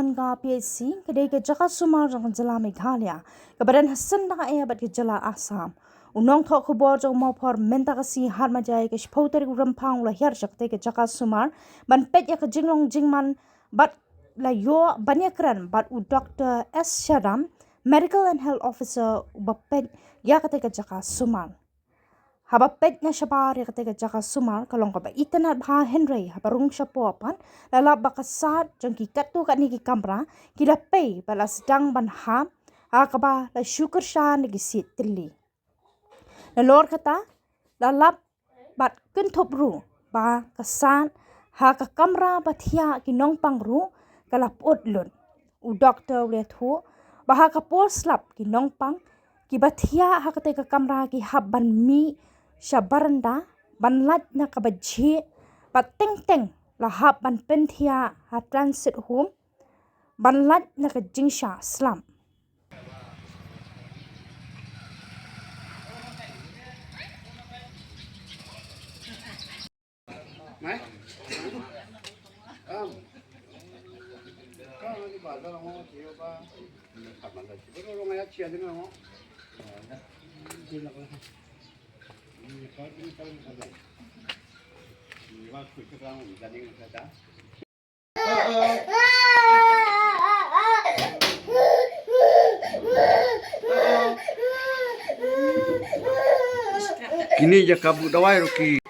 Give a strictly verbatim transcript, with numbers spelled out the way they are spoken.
Ka P H C ka dei ka jaka sumar jong ka jylla Meghalaya kaba don hasien da ka eh bad ka jylla Assam. U nongthoh khubor jong Mawphor mynta ka sngi Armajai ka shiphew tarik u Rymphang u la hiar sha katei ka jaka sumar ban peit ïa ka jinglong jingman bad la ïoh ban ïakren bad u Doctor S Shadam, Medical and Health Officer, uba peit ïa katei ka jaka sumar. Haba peit na shabar ïa katei ka jaka sumar ka long kaba itynnad bha, hynrei haba rung shapoh pat la lap ba ka sad jong ki katto katne ki kamra ki la pei bad la sdang ban hap, ha kaba la shu kyrshan da ki siej tylli. Nalor kata la lap bad kynthup ruh ba ka sad ha ka kamra ba thiah ki nongpang ruh ka la pyut lut. U doktor u la ïathuh ba ha ka por slap ki nongpang kiba thiah ha katei ka kamra ki hap ban mih sha baranda ban lait na kaba jhieh, bad teng teng la hap ban pynthiah ha transit home ban lait na ka jingshah slap. Kine jaka buh dawai ruh ki